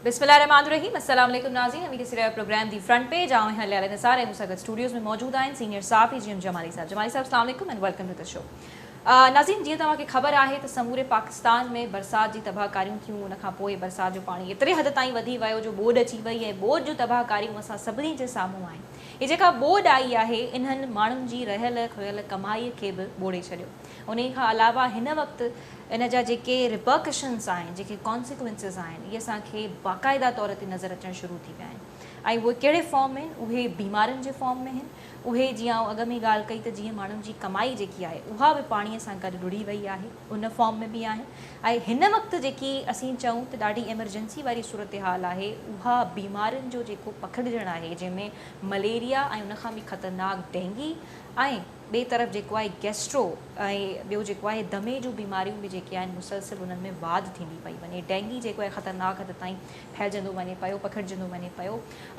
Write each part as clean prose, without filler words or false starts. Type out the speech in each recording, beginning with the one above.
بسم الله الرحمٰن الرحيم السلام عليڪم ناظرين اوهين ڏسي رهيا آهيو پروگرام the front page آئون آهيان ليليٰ نثار ۽ مون سان گڏ اسٽوڊيوز ۾ موجود آهن سينيئر صحافي جي ايم جمالي صاحب. جمالي صاحب السلام عليڪم and welcome to the show. ناظرين جيئن توهان کي خبر آهي ته سموري پاڪستان ۾ برسات جي تباهه ڪاريون ٿيون ان کان پوء برسات جو پاڻي ايتري حد تائين وڌي ويو جو ٻوڏ اچي وئي ۽ ٻوڏ جون تباهه ڪاريون اسان سڀني جي سامهون آهن. هي جيڪا ٻوڏ آئي آهي انهن ماڻهن جي رهيل کهيل ڪمائي کي به ٻوڙي ڇڏيو. انهي کان علاوه هن وقت ان جا جيڪي Repercussions آهن جيڪي Consequences آهن اهي اسان کي باقاعده طور تي نظر اچڻ شروع ٿي ويا آهن ۽ اهي ڪهڙي فارم ۾ آهن اهي بيمارين جي فارم ۾ آهن اهي جيئن آئون اڳ ۾ ڳالهه ڪئي ته جيئن ماڻهن جي ڪمائي جيڪي آهي اها به پاڻي سان گڏ لڙهي وئي آهي ان فارم ۾ به آهن ۽ هن وقت جيڪي اسين چئون ته ڏاڍي ايمرجنسي واري صورتحال آهي اها بيمارين جو جيڪو پکڙجڻ آهي جنهن ۾ مليريا ۽ ان کان به خطرناڪ ڊينگي ۽ ٻئي طرف جيڪو آهي گيسٽرو ۽ ٻيو جيڪو آهي دمي جون بيماريون به جيڪي آهن مسلسل انهن ۾ واڌ ٿيندي پئي وڃي. ڊينگي جيڪو آهي خطرناڪ حد تائين ڦهلجندو وڃي پيو پکڙجندو وڃي پيو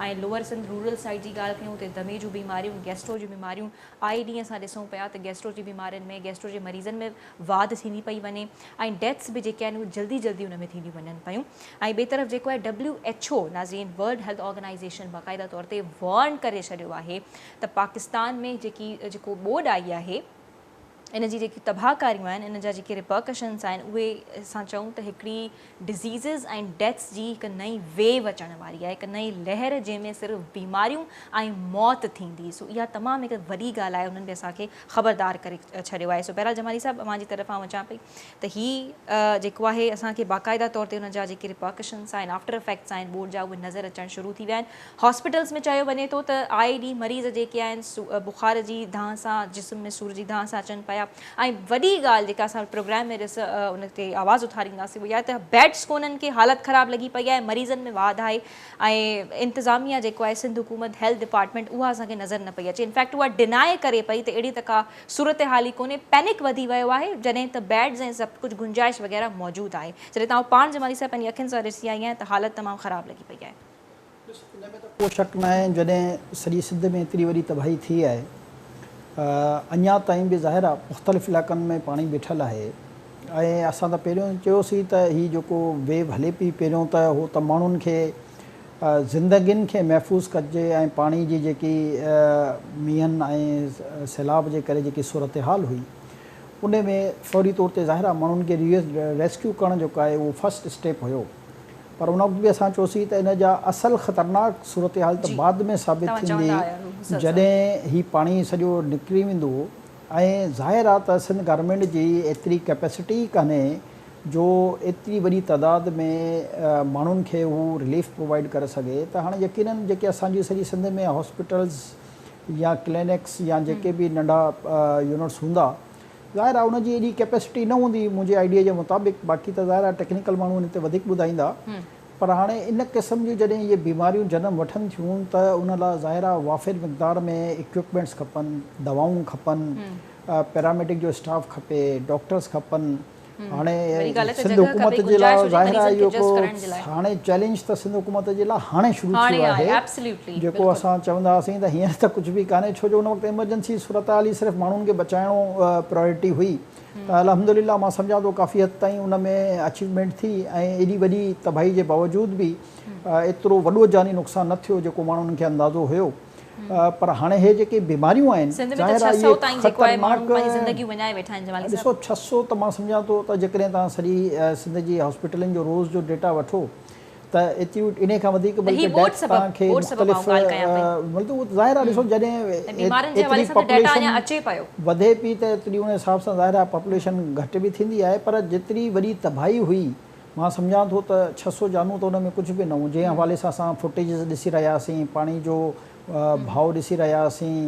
۽ لوئر سنڌ رورل سائيڊ جي ڳالهه ڪيون ته دمي جون بيماريون گيسٽرو جون بيماريون آئي ڏينهن اسان ڏسون پيا ته گيسٽرو جي بيمارين ۾ گيسٽرو جي مريضن ۾ واڌ ٿيندي پئي وڃي ۽ ڊيٿس به جيڪي آهن اهي جلدي جلدي ان ۾ ٿينديون وڃن پيون ۽ ٻئي طرف جيڪو آهي ڊبليو ايڇ او ناظرين ورلڊ هيلٿ آرگنائيزيشن باقاعده طور تي وارن ڪري ڇڏيو آهي ته پاڪستان ۾ جيڪي جيڪو ٻوڏ آئي آهي ان جي جيڪي تباهه ڪاريون آهن ان جا جيڪي ريپرڪشنس آهن اهي اسان چئون ته هڪڙي ڊزيزز ۽ ڊيٿس جي هڪ نئين ويو اچڻ واري آهي هڪ نئين لهر جنهن ۾ صرف بيماريون ۽ موت ٿيندي سو اها تمام هڪ وڏي ڳالهه آهي انهن به اسان کي خبردار ڪري ڇڏيو آهي سو بهرحال جمالي صاحب اوهان جي طرف آئون اچان پئي ته هي جيڪو آهي اسان کي باقاعده طور تي ان جا جيڪي ريپرڪشنس آهن آفٽر افيڪٽس آهن ٻوڏ جا اهي نظر اچڻ شروع ٿي ويا آهن هاسپيٽلز ۾ چيو وڃي ٿو ته آئي ڏينهن مريض جيڪي آهن بخار جي دانهن سان جسم ۾ سور جي دانهن سان اچن پيا ۽ وڏي ڳالهه جيڪا اسان پروگرام ۾ ڏس ان تي آواز اٿارينداسين اها آهي ته بيڊس ڪونهن ڪي حالت خراب لڳي پئي آهي مريضن ۾ واڌ آهي ۽ انتظاميا جيڪو آهي سنڌ حڪومت هيلٿ ڊپارٽمينٽ اها اسان کي نظر نه پئي اچي انفيڪٽ اها ڊنائي ڪري پئي ته اهڙي ته ڪا صورتحال ئي ڪونهي پينڪ وڌي ويو آهي جڏهن ته بيڊز ۽ سڀ ڪجهه گنجائش وغيره موجود آهي جڏهن ته آئون پاڻ جمالي صاحب پنهنجي اکين سان ڏسي آئي آهيان ته حالت تمام خراب لڳي پئي آهي. ڏس ان ۾ ته ڪو شڪ ناهي جڏهن سڄي سنڌ ۾ ايتري وڏي تباهي ٿي آهي اڃا تائين به ظاهر آهي مختلف علائقن ۾ پاڻي بيٺل آهي ۽ اسان ته پهريون چيوسين ته هي جيڪو ويو هلي پئي پهريون ته هو ته ماڻهن کي زندگين کي محفوظ ڪجي ۽ پاڻي جي جيڪي مينهن ۽ سيلاب جي ڪري جيڪي صورتحال هئي ان ۾ فوري طور تي ظاهر آهي ماڻهن کي ريسڪيو ڪرڻ جيڪو آهي اهو فرسٽ اسٽيپ هيو پر ان وقت به اسان چيوسين ته ان جا اصل خطرناڪ صورتحال ته بعد ۾ ثابت ٿيندي جڏهن هي پاڻي سڄو نڪري ويندو ۽ ظاهر آهي ته سنڌ گورنمينٽ جي ايتري ڪيپيسٽي ئي ڪانهي جو ايتري وڏي تعداد ۾ ماڻهن کي هو رليف پرووائيڊ ڪري سگهي ته هاڻي يقينن جيڪي اسان جي سڄي سنڌ ۾ هاسپيٽلز يا ڪلينڪس يا جيڪي به ننڍا يونٽس هوندا ظاهر آهي ان جي ايڏي ڪيپيسٽي نه هوندي منهنجي آئيڊيا جي مطابق باقي ته ظاهر آهي ٽيڪنيڪل ماڻهو ان تي وڌيڪ ٻڌائيندا پر هاڻي ان قسم جون جڏهن اهي بيماريون جنم وٺن ٿيون ته ان لاء ظاهر آهي وافر مقدار ۾ اڪوپمينٽس کپن، دوائون کپن، پيراميڊڪ جو اسٽاف کپي، ڊاڪٽرس کپن. هاڻي سنڌ حڪومت جي لاء ظاهر آهي اهو هڪڙو هاڻي چئلينج ته سنڌ حڪومت جي لاء هاڻي شروع ٿيو آهي جيڪو اسان چوندا هئاسين ته هينئر ته ڪجهه به ڪانهي ڇو جو ان وقت ايمرجنسي صورتحال ئي صرف ماڻهن کي بچائڻو پرائرٽي هئي. ته الحمدلله مان سمجهان ٿو ڪافي حد تائين ان ۾ اچيومينٽ ٿي ۽ ايڏي وڏي تباهي جي باوجود به ايترو وڏو جاني نقصان نه ٿيو جيڪو ماڻهن کي اندازو هيو پر هاڻي هي جيڪي بيماريون آهن ظاهر آهي اهي خطرناڪ ڏسو 600 ته مان سمجهان ٿو ته جيڪڏهن توهان سڄي سنڌ جي هاسپيٽلن جو روز جو ڊيٽا وٺو ته ايتريون انهي کان وڌيڪ بلڪه ڊيٿس توهان کي مختلف ملنديون اهو ظاهر آهي ڏسو جڏهن ايتري پاپوليشن وڌي پئي ته ايتري ان حساب سان ظاهر آهي پاپوليشن گهٽ به ٿيندي آهي پر جيتري وڏي تباهي هئي مان سمجهان ٿو ته 600 جانون ته ان ۾ ڪجهه به نه هيون جنهن حوالي سان اسان فوٽيجز ڏسي رهيا هئاسين پاڻي جو ڀاء ڏسي رهيا هئاسين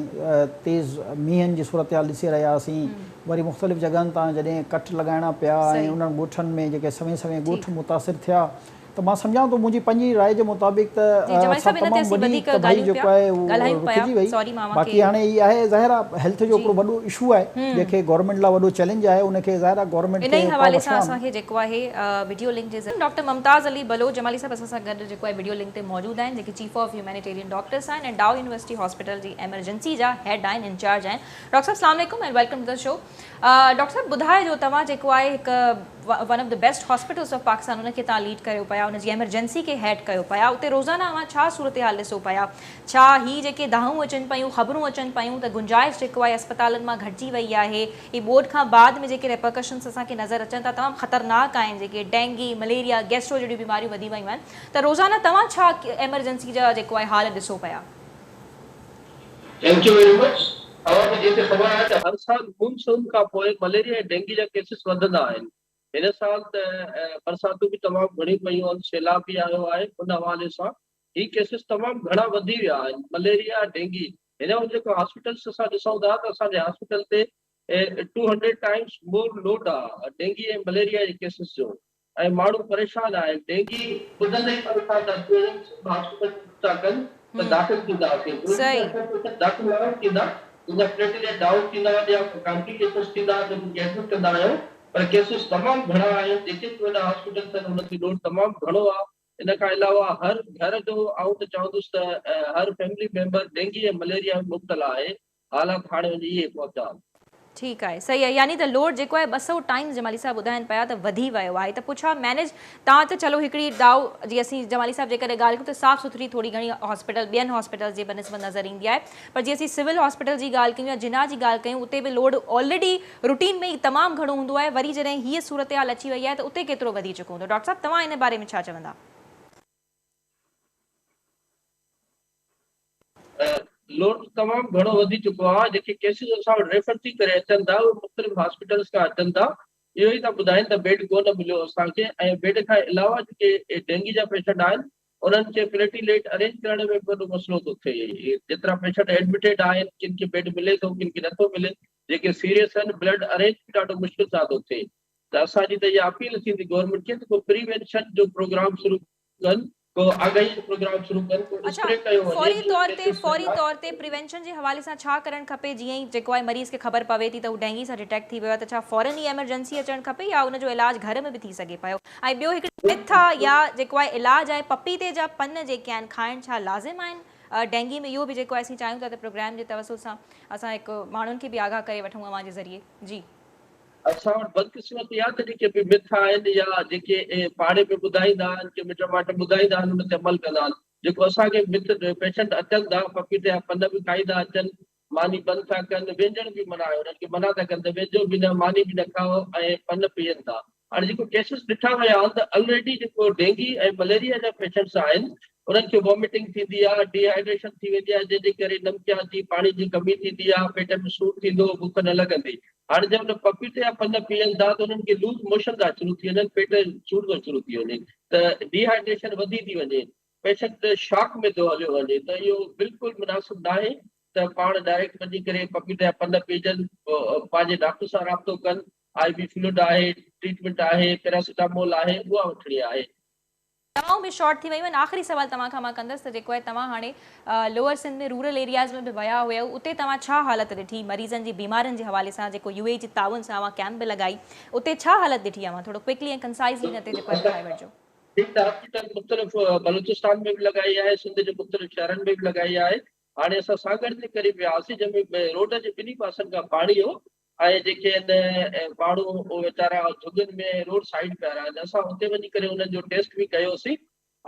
تيز مينهن جي صورتحال ڏسي رهيا هئاسين وري مختلف جڳهن تان جڏهن ڪٽ لڳائڻا پيا ۽ انهن ڳوٺن ۾ جيڪي سوين سوين ڳوٺ متاثر ٿيا ته مان سمجهان ٿو منهنجي پنهنجي راء جي مطابق ته اسان تمام وڏي تباهي جيڪو آهي اهو رڪجي وئي باقي هاڻي هي آهي ظاهر آهي هيلٿ جو هڪڙو وڏو اشو آهي جنهن کي گورنمينٽ لاء وڏو چئلينج آهي ان کي ظاهر آهي گورنمينٽ کي انهي حوالي سان اسان کي جيڪو آهي وڊيو لنڪ جي ذريعي ڊاڪٽر ممتاز علي بلوچ جمالي صاحب اسان سان گڏ جيڪو آهي وڊيو لنڪ تي موجود آهن جيڪي چيف آف هيومينيٽيرين ڊاڪٽرس آهن ۽ ڊائو يونيورسٽي هاسپيٽل جي ايمرجنسي جا هيڊ آهن انچارج آهن ڊاڪٽر صاحب السلام عليڪم ۽ welcome to the show doctor صاحب ٻڌائجو توهان جيڪو آهي هڪ one of the best hospitals of Pakistan ان کي توهان ليڊ ڪريو پيا. پيا ان جي ايمرجنسي کي هيڊ ڪيو پيا اتي روزانه اوهان ڇا صورتحال ڏسو پيا؟ ڇا هي جيڪي دانهون اچن پيون خبرون اچن پيون ته گنجائش جيڪو آهي اسپتالن مان گهٽجي وئي آهي هي ٻوڏ کان بعد ۾ جيڪي ريپرڪشنس اسان کي نظر اچن ٿا تمام خطرناڪ آهن جيڪي ڊينگي مليريا گيسٽرو جهڙيون بيماريون وڌي ويون آهن ته روزانه توهان ڇا ايمرجنسي جا جيڪو آهي حال ڏسو پيا؟ Thank you very much اوهان کي جيئن ته خبر آهي ته هر سال مون سون کان پوء مليريا ۽ ڊينگي جا ڪيسز وڌندا آهن هن سال ته برساتون به تمام گهڻيون پيون آهن سيلاب به آيو آهي ان حوالي سان هي ڪيسز تمام گهڻا وڌي ويا آهن مليريا ڊينگي هن وقت جيڪو هاسپيٽلس اسان ڏسون ٿا ته اسان جي هاسپيٽل تي two hundred times more load آهي ڊينگي ۽ مليريا جي ڪيسز جو ۽ ماڻهو پريشان آهن ڊينگي ٻڌندي ئي پريشان ٿا ٿي وڃن سڀ هاسپيٽل ٿا ڪن ته داخل ٿينداسين داخل نه ٿيندا جن جا پليٽليٽ ڊائون ٿيندا يا ڪامپليڪيشنس ٿيندا ته انهن کي ايڊمٽ ڪندا آهيون پر ڪيسز تمام گهڻا آهن جيڪي به وڏا هاسپيٽلس آهن انهن تي لوڊ تمام گهڻو آهي ان کان علاوه هر گهر جو آئون ته چوندس ته هر فيملي ميمبر ڊينگي ۽ مليريا ۾ مبتلا آهي حالات هاڻي وڃي اهي پهتا آهن. ٺيڪ آهي صحيح آهي يعني ته لوڊ جيڪو آهي 200 ٽائيمز جمالي صاحب ٻڌائن پيا ته وڌي ويو آهي ته پوء ڇا مينيج تان ته چلو هڪڙي ڊاء جي اسين جمالي صاحب جيڪڏهن ڳالهه ڪيون ته صاف سٿري ٿوري گهڻي هاسپيٽل ٻين هاسپيٽلز جي بنسبت نظر ايندي آهي پر جي اسين سول هاسپيٽل جي ڳالهه ڪيون يا جناح جي ڳالهه ڪيون اتي به لوڊ آلريڊي روٽين ۾ ئي تمام گهڻو هوندو آهي وري جڏهن هيء صورتحال اچي وئي آهي ته اتي ڪيترو وڌي چڪو هوندو ڊاڪٽر صاحب توهان ان باري ۾ ڇا چوندا؟ لوڊ تمام گهڻو وڌي چڪو آهي، جيڪي ڪيسز اسان وٽ ريفر ٿي ڪري اچن ٿا اهي مختلف هاسپيٽلز کان اچن ٿا، اهو ئي ٿا ٻڌائين ته بيڊ ڪو نه مليو اسان کي ۽ بيڊ کان علاوه جيڪي ڊينگي جا پيشنٽ آهن انهن کي پليٽيليٽ ارينج ڪرڻ ۾ به وڏو مسئلو ٿو ٿئي، جيترا پيشنٽ ايڊمٽيڊ آهن ڪن کي بيڊ ملي ٿو ڪن کي نٿو ملي، جيڪي سيريس آهن بلڊ ارينج به ڏاڍو مشڪل سان ٿو ٿئي ته اسان جي ته اها اپيل ٿيندي گورنمينٽ کي ته ڪو پريوينشن جو پروگرام شروع ڪن، ڪو آگاهي جو پروگرام شروع ڪن، ڪو اڇا اسپري ڪيو وڃي فوري جيئن طور تي ڪيسز فوري نه طور تي پريوينشن جي حوالي سان ڇا ڪرڻ کپي جيئن ئي جيڪو آهي مريض کي خبر پوي ٿي ته هو ڊينگي سان ڊٽيڪٽ ٿي ويو آهي ته ڇا فورن ئي ايمرجنسي اچڻ کپي يا ان جو علاج گهر ۾ به ٿي سگهي پيو ۽ ٻيو هڪڙي مٿ آ يا جيڪو آهي علاج آهي پپيتي جا پن جيڪي آهن کائڻ ڇا لازم آهن ڊينگي ۾ اهو به جيڪو آهي اسين چاهيون ٿا ته پروگرام جي توسط سان اسان هڪ ماڻهن کي به آگاهه ڪري وٺون اوهان جي ذريعي جي. اسان وٽ بدقسمتي اها ته جيڪي به مٿ آهن يا جيڪي پاڙي ۾ ٻڌائيندا آهن، ڪي مٽ مائٽ ٻڌائيندا آهن ان تي عمل ڪندا آهن. جيڪو اسان کي مٿ پيشنٽ اچن ٿا پپيتي جا پن به کائيندا اچن، ماني بند ٿا ڪن، وينجڻ به منع آهي انهن کي منع ٿا ڪن ته وينجو به نه، ماني به نه کائو ۽ پن پيئن ٿا. هاڻي جيڪو ڪيسز ڏٺا ويا آهن ته الريڊي جيڪو ڊينگي ۽ مليريا جا پيشنٽس آهن انهن کي واميٽنگ ٿيندي آهي، ڊي هائيڊريشن ٿي ويندي آهي جنهن جي ڪري نمڪيات جي پاڻي جي ڪمي ٿيندي آهي، پيٽ ۾ سور ٿيندو، بک نه لڳندي. هاڻي جنهن مهل پپيتي جا پن پيئن ٿا ته انهن کي لوز موشن ٿا شروع ٿي وڃن، پيٽ جو سور ٿو شروع ٿي وڃي ته ڊي هائيڊريشن وڌي ٿي وڃي، پيشنٽ شاڪ ۾ ٿو هليو وڃي ته اهو بلڪل مناسب ناهي ته پاڻ ڊائريڪٽ وڃي ڪري پپيتي جا پن پيئجن، پنهنجي ڊاڪٽر سان رابطو ڪن، آء وي فلوئڊ آهي، ٽريٽمينٽ آهي، پيراسيٽامول آهي اها وٺڻي آهي. دوائون به شارٽ ٿي ويون آهن آخري سوال توهان کان مان ڪندس ته جيڪو آهي توهان هاڻي لوئر سنڌ ۾ رورل ايرياز ۾ به ويا هيو اتي توهان ڇا حالت ڏٺي مريضن جي بيمارن جي حوالي سان جيڪو يو اي جي تعاون سان اوهان ڪيمپ به لڳائي اتي ڇا حالت ڏٺي اوهان ٿورو ڪوئڪلي ۽ ڪنسائزلي ان تي جيڪو آهي ٻڌائي وٺجو. سنڌ هاسپيٽل مختلف بلوچستان ۾ به لڳائي آهي سنڌ جي مختلف شهرن ۾ به لڳائي آهي هاڻي اسان سانگهڙ جي قريب ويا هئاسين جنهن ۾ روڊ جي ٻنهي پاسن کان پاڻي هو ۽ جيڪي آهن ماڻهو اهي ويچارا جهڳين ۾ روڊ سائيڊ پيا رهن اسان اتي وڃي ڪري انهن جو ٽيسٽ به ڪيوسين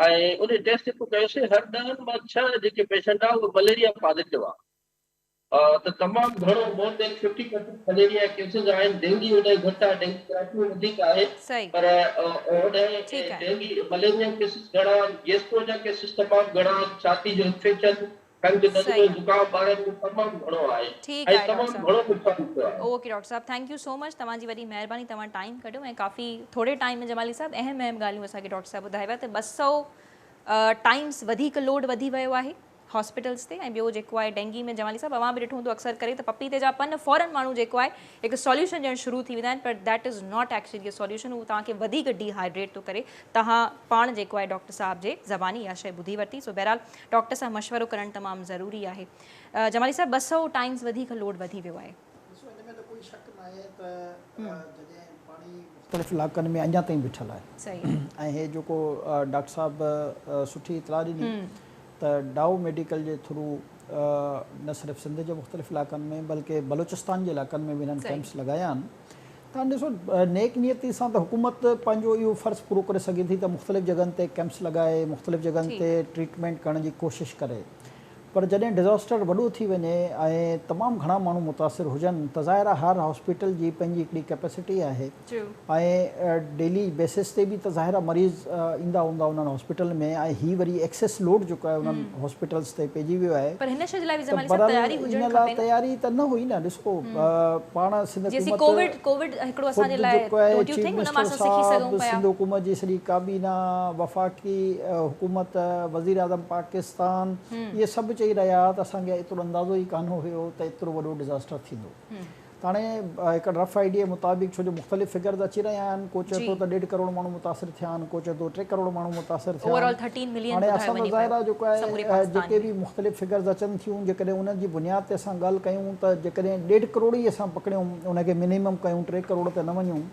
۽ ان ٽيسٽ جيڪو ڪيوسين هر ڏهن مان ڇهه جيڪي پيشنٽ آ اهي مليريا پازيٽو آ ته تمام گهڻو more than fifty percent malaria cases آهن ڊينگي هوڏانهن گهٽ آ ڊينگي ڪراچي ۾ وڌيڪ آهي پر هوڏانهن ڊينگي مليريا ڪيسز گهڻا آهن گيسٽرو جا ڪيسز تمام گهڻا آهن ڇاتي جو انفيڪشن کنگهه، نزلو، زڪام ٻارن ۾ تمام گهڻو آهي ٺيڪ ۽ آهي ڊاڪٽر تمام صاحب. گهڻو نقصان ٿيو آهي. اوڪي ڊاڪٽر صاحب thank you سو مچ توهان جي وڏي مهرباني توهان ٽائيم ڪڍيو ۽ ڪافي ٿوري ٽائيم ۾ جمالي صاحب اهم اهم ڳالهيون اسان کي ڊاڪٽر صاحب ٻڌائي ويا ته 200 ٽائيمز وڌيڪ لوڊ وڌي ويو آهي هاسپيٽلز تي ۽ ٻيو جيڪو آهي ڊينگي ۾ جمالي صاحب اوهان به ڏٺو هوندو اڪثر ڪري ته پپيتي جا پن فورن ماڻهو جيڪو آهي هڪ سوليوشن ڏيڻ شروع ٿي ويندا آهن پر that is not actually a solution هو توهان کي وڌيڪ ڊي هائيڊريٽ ٿو ڪري توهان پاڻ جيڪو آهي ڊاڪٽر صاحب جي زباني اها شيء ٻڌي ورتي سو بهرحال ڊاڪٽر سان مشورو ڪرڻ تمام ضروري آهي. جمالي صاحب 200 ٽائيمز وڌيڪ لوڊ وڌي ويو آهي. ڏسو ان ۾ ته ڪوئي شڪ ناهي ته جڏهن پاڻي مختلف علائقن ۾ اڃا تائين بيٺل آهي ۽ هي جيڪو ڊاڪٽر صاحب سٺي اطلاع ڏني ته ڊائو ميڊيڪل جي ٿرو نه صرف سنڌ جي مختلف علائقن ۾ بلڪه بلوچستان جي علائقن ۾ به هنن ڪيمپس لڳايا آهن تان ڏسو نيڪ نيتي سان ته حڪومت پنهنجو اهو فرض پورو ڪري سگهي ٿي ته مختلف جڳهن تي ڪيمپس لڳائي مختلف جڳهن تي ٽريٽمينٽ ڪرڻ جي ڪوشش ڪري پر جڏهن ڊزاسٽر وڏو ٿي وڃي ۽ تمام گهڻا ماڻهو متاثر هجن ته ظاهر آهي هر هاسپيٽل جي پنهنجي هڪڙي ڪيپيسٽي آهي ۽ ڊيلي بيسس تي به ته ظاهر آهي مريض ايندا هوندا انهن هاسپيٽل ۾ ۽ هي وري ايڪسيس لوڊ جيڪو آهي انهن هاسپيٽلس تي پئجي ويو آهي پر هن شيء جي لاء به زماني صاحب تياري هجڻ کپي نه. تياري ته نه هئي نه ڏسو پاڻ سنڌ حڪومت ڪووڊ هڪڙو اسان جي لاء چيف منسٽر صاحب سنڌ حڪومت جي سڄي ڪابينا وفاقي حڪومت وزير اعظم پاڪستان اهي سڀ چئي رهيا ها ته اسان کي ايترو اندازو ئي ڪانه هيو ته ايترو وڏو ڊزاسٽر ٿيندو. ته هاڻي هڪ رف آئيڊيي مطابق ڇو جو مختلف فگرز اچي رهيا آهن ڪو چئي ٿو ته ڏيڍ ڪروڙ ماڻهو متاثر ٿيا آهن ڪو چئي ٿو 3 ڪروڙ ماڻهو متاثر ٿيا آهن. هاڻي اسان ته ظاهر آهي جيڪو آهي جيڪي به مختلف فگرز اچن ٿيون جيڪڏهن انهن جي بنياد تي اسان ڳالهه ڪيون ته جيڪڏهن ڏيڍ ڪروڙ ئي اسان پڪڙيون ان کي منيمم ڪيون 3 ڪروڙ تي نه وڃون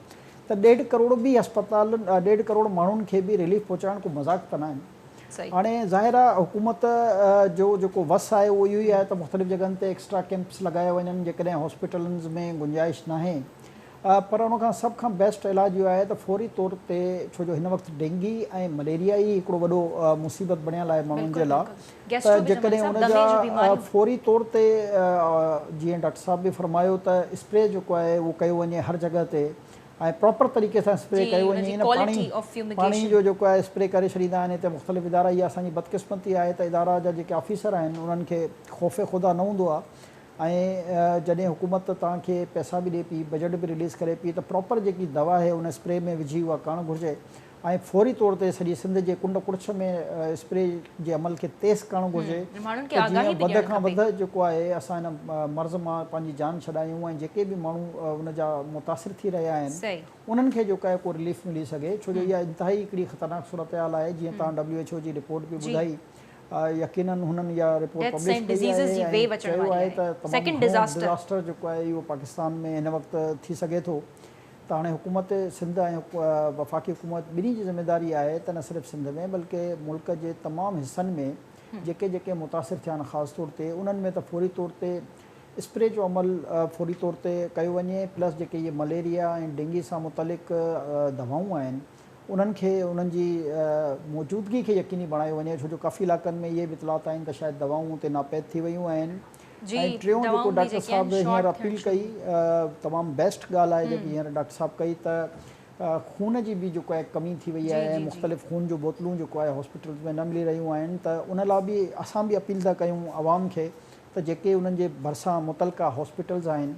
ته ڏيڍ ڪروڙ به اسپتالن ڏيڍ ڪروڙ ماڻهن کي به رليف پهچائڻ ڪو مذاق ته ناهي. هاڻي ظاهر آهي حڪومت جو جيڪو وس آهي اهو اهو ئي آهي ته مختلف جڳهن تي ايڪسٽرا ڪيمپس لڳايا وڃن جيڪڏهن هاسپيٽلن ۾ گنجائش ناهي پر ان کان سڀ کان بيسٽ علاج اهو آهي ته فوري طور تي ڇو جو هن وقت ڊينگي ۽ مليريا ئي هڪڙو وڏو مصيبت بڻيل آهي ماڻهن جي لاء ته جيڪڏهن ان جا فوري طور تي جيئن ڊاڪٽر صاحب به فرمايو ته اسپري جيڪو آهي اهو ڪيو وڃي هر جڳهه تي ۽ پراپر طريقي سان اسپري ڪيو وڃي ائين نه پاڻي پاڻي جو جيڪو آهي اسپري ڪري ڇڏيندا آهن هتي مختلف ادارا اها اسان جي بدقسمتي آهي ته ادارا جا جيڪي آفيسر آهن انهن کي خوف خدا نه هوندو آهي ۽ جڏهن حڪومت توهان کي پئسا به ڏي پئي بجيٽ به رليز ڪري پئي ته پراپر جيڪي دوا آهي ان اسپري ۾ وجهي اها ڪرڻ گهرجي ۽ فوري طور تي سڄي سنڌ جي ڪنڊ ڪڙڇ ۾ اسپري جي عمل کي تيز ڪرڻ گهرجي ته جيئن وڌ کان وڌ جيڪو آهي اسان هن مرض مان پنهنجي جان ڇڏايون ۽ جيڪي به ماڻهو ان جا متاثر ٿي رهيا آهن انهن کي جيڪو آهي ڪو رليف ملي سگهي ڇو جو اها انتهائي هڪڙي خطرناڪ صورتحال آهي جيئن توهان ڊبليو ايڇ او جي رپورٽ به ٻڌائي يقينن هنن اها رپورٽ پبلش ڪئي آهي ۽ چيو آهي ته تمام گهڻو ڊزاسٽر جيڪو آهي اهو پاڪستان ۾ هن وقت ٿي سگهي ٿو. ته هاڻي حڪومت سنڌ ۽ وفاقي حڪومت ٻنهي جي ذميداري آهي ته نه صرف سنڌ ۾ بلڪه ملڪ جي تمام حصن ۾ جيڪي جيڪي متاثر ٿيا آهن خاص طور تي انهن ۾ ته فوري طور تي اسپري جو عمل فوري طور تي ڪيو وڃي پلس جيڪي اهي مليريا ۽ ڊينگي سان متعلق دوائون آهن انهن کي انهن جي موجودگي کي يقيني بڻايو وڃي ڇو جو ڪافي علائقن ۾ اهي به اطلاعات آهن ته شايد دوائون اتي ناپيد ٿي ويون آهن ۽ ٽيون جيڪو ڊاڪٽر صاحب هينئر اپيل ڪئي تمام بيسٽ ڳالهه آهي جيڪي هينئر ڊاڪٽر صاحب ڪئي ته خون جي به جيڪو آهي ڪمي ٿي وئي آهي ۽ مختلف خون جون بوتلون جيڪو آهي هاسپيٽلز ۾ نه ملي رهيون آهن ته ان لاء به اسان به اپيل ٿا ڪيون عوام کي ته جيڪي انهن جي ڀرسان متعلقه هاسپيٽلز آهن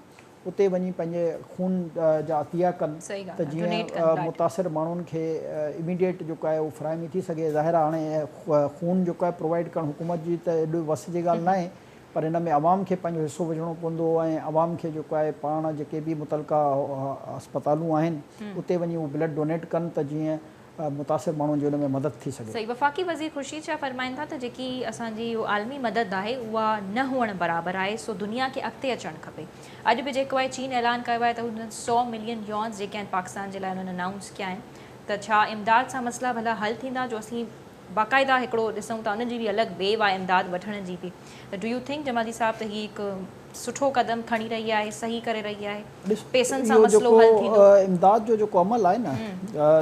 اتي وڃي پنهنجي خون جا عطيا ڪن ته جيئن متاثر ماڻهن کي اميڊيٽ جيڪو آهي اهو فراهمي ٿي سگهي ظاهر آهي هاڻي خون جيڪو آهي پرووائيڊ ڪرڻ حڪومت جي ته ايڏو وس جي ڳالهه ناهي پر ان ۾ عوام کي پنهنجو حصو وجهڻو پوندو ۽ عوام کي جيڪو آهي پاڻ جيڪي به متعلقه اسپتالون آهن اتي وڃي اهو بلڊ ڊونيٽ ڪن ته جيئن متاثر ماڻهن جي ان ۾ مدد ٿي سگهي. صحيح وفاقي وزير خورشيد شاهه فرمائن ٿا ته جيڪي اسان جي اهو عالمي مدد آهي اها نه هئڻ برابر آهي سو دنيا کي اڳتي اچڻ کپي اڄ به جيڪو آهي چين اعلان ڪيو آهي ته انهن 100 ملين يوانز جيڪي آهن پاڪستان جي لاء انهن انائونس ڪيا آهن ته ڇا امداد سان مسئلا ڀلا حل ٿيندا جو اسين باقاعده هڪڙو ڏسون ٿا انهن جي به الڳ ويو آهي امداد وٺڻ جي به ته do you think جمالي صاحب ته هي هڪ سٺو قدم کڻي رهي آهي صحيح ڪري رهي آهي پيسن سان اهو مسئلو جيڪو حل ٿيندو. امداد جو جيڪو عمل آهي نه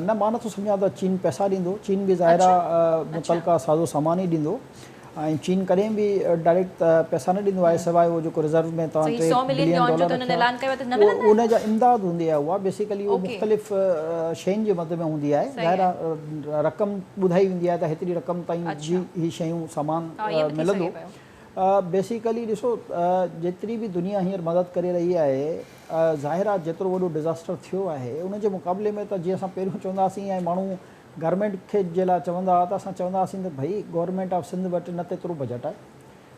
نه مان نٿو سمجهان ته چين پئسا ڏيندو چين به ظاهر آهي متعلقه سازو سامان ئي ڏيندو ۽ چين ڪڏهن به ڊائريڪٽ پئسا نه ڏيندو آهي سواء اهو جيڪو رزرو ۾ توهان 3 بلين ڊالر رکيا اهو ان جا امداد هوندي آهي اها بيسيڪلي اهو مختلف شين جي مد ۾ هوندي آهي ظاهر آهي رقم ٻڌائي ويندي آهي ته هيتري رقم تائين جي هي شيون سامان ملندو بيسيڪلي ڏسو جيتري به دنيا هينئر مدد ڪري رهي آهي ظاهر آهي جيترو وڏو ڊزاسٽر ٿيو آهي ان جي مقابلي ۾ ته جيئن اسان پهريون چونداسين ۽ ماڻهو گورنمينٽ کي جي لاء چوندا ها ته اسان چوندا هئاسين ته ڀئي گورنمينٽ آف سنڌ وٽ نه ته ايترو بجيٽ آهي